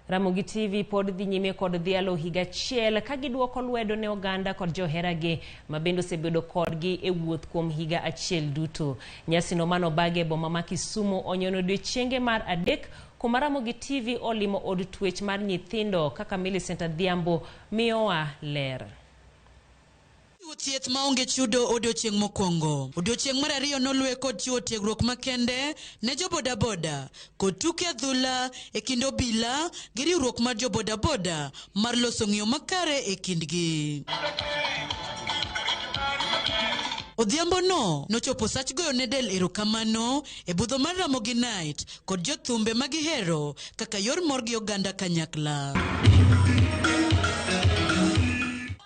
Ramogi TV pod dhi nyime kod dhialo higa achiel ka giduoko lwedo ne oganda kod joheragi ma bende osebedo kodgi e wuoth kuom higa achiel duto. Nyasino manobagi e boma ma Kisumu onyono odiechienge mar adek kuma Ramogi TV olimo od twech mar nyithindo kaka Millicent Adhiambo miyowa ler. Chiwo thieth maonge chudo odiochieng' mokwongo. Odiochieng' mar ariyo noluwe kod chiwo tiegruok makende ne jo bodaboda kod tuke adhula e kind obila gi riwruok mar jo bodaboda mar loso ng'iyo makare e kindgi. Odhiambo no nochopo sach goyo ne del erokamano e budho mar Ramogi Night kod jothumbe ma gihero kaka yor mor gi oganda kanyakla.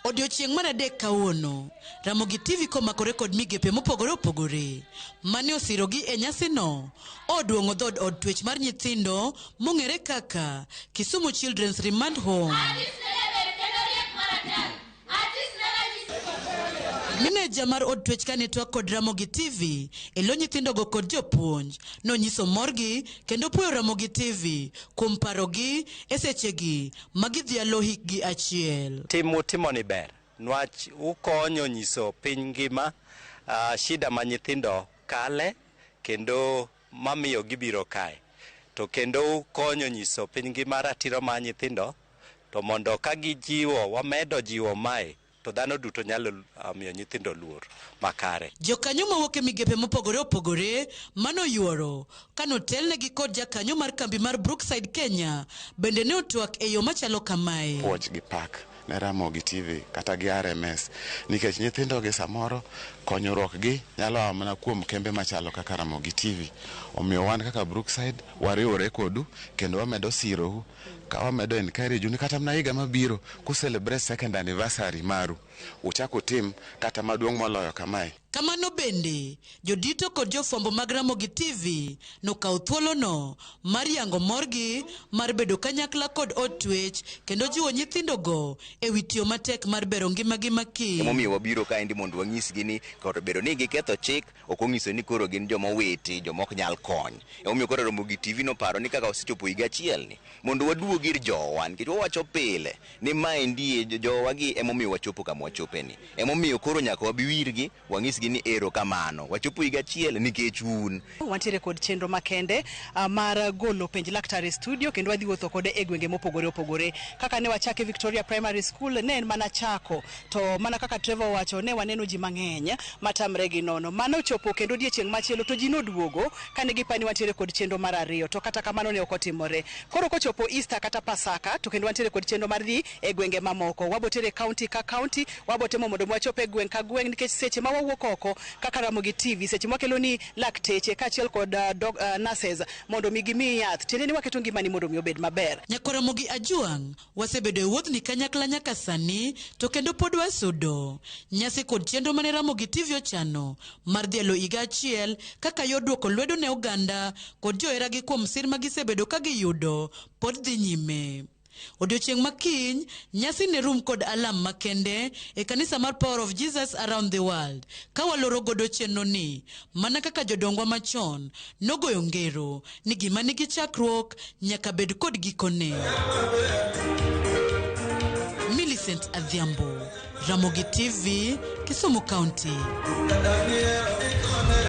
Odiochieng' mar adek kawuono, Ramogi TV komakore kod migepe mopogore opogore mane osirogi e nyasino oduong'o dhood od twech mar nyithindo mong'ere kaka Kisumu Children's Remand Home. Meneja mar od twech kane twak kod Ramogi TV e lo nyithindogo kod jopuonj nonyiso morgi kendo puoyo Ramogi TV kuom parogi e sechegi ma gidhialo hikgi achiel. Tim mutimoni ber nwach ukonyo nyiso piny ngima shida ma nyithindo kale kendo mamiyo gibiro kae. To kendo ukonyo nyiso piny ngima ratiro ma nyithindo to mondo ka gijiwo wamedo jiwo mae to dhano duto nyalo miyo nyithindo luor makare. Jokanyo mawuok e migepe mopogore opogore manoyuoro kanotelnegi kod jakanyo mar kambi mar Brookside Kenya bende ne otwak e yo machalo kamae. Puoch gi pak ne Ramogi TV kata gi RMS nikech nyithindo gi samoro konyruok gi nyalo a mana kuom kembe machalo kaka Ramogi TV. Omiyo wan kaka Brookside wariwore kodu kendo wamedo sirou ka wamedo encourage u ni kata mana higa mabiro ku celebrate second anniversary maru uchak utim kata maduong' moloyo kamae. Kamano bende, jodito kod jofwambo mag Ramogi TV nokawo thuolono mar yango morgi mar bedo kanyakla kod od twech kendo jiwo nyithindogo e wi tiyo matek mar bero ngimagi makiny. Emomiyo wabiro kaendi mondo wanyisgi ni kata obedo ni giketho chik ok onyiso ni koro gin joma owiti joma ok nyal kony. Emomiyo koro Ramogi TV noparo ni kaka osechopo higa achiel ni mondo waduog ir jowa nikech wawacho pile ni maendi jowa gi emomiyo wachopo kama wachope ni. Emomiyo koro nyaka wabi wirgi wanyisgi ni erokamano wachopo higa achiel nikech un. Wantiere kod chenro makende mar golo penj laktar e studio kendo wadhi wuotho kode e gwenge mopogore opogore. Kaka ne wachake Victoria Primary School ne en mana chako to mana kaka Trevor owacho ne waneno ji mang'eny matamre gi nono. Mano ochopo kendo odiechieng' machielo to ji noduogo kane gipani wantiere kod chenro mar ariyo to kata kamano ne ok otimore. Koro kochopo Easter kata Pasaka to kendo wantiere kod chenro mar dhi e gwenge mamoko. Wabotere county ka county, wabotemo mondo wachop e gweng' ka gweng' nikech seche ma wawuok oko kaka Ramogi TV seche mwakelo ni lakteche kaachiel kod nurses mondo mi gimiyi yath tiende ni waketo ngimani mondo mi obed maber. Nyakwa Ramogi Ajwang' wasebedo e wuodhni kanyakla nyaka sani to kendo pod wasudo. Nyasi kod chenro mane Ramogi TV ochano mar dhialo higa achiel kaka yor duoko lwedo ne oganda kod joheragi kuom sir ma gisebedo ka giyudo pod dhi nyime. Odiochieng' ma kiny, nyasi ne rum kod alam makende e kanisa mar Power of Jesus Around the World ka waloro godo chenro ni mana kaka jodongwa machon nogoyo ngero ni gima nigi chakruok nyaka bed kod gikone. Millicent Adhiambo, Ramogi TV, Kisumu County.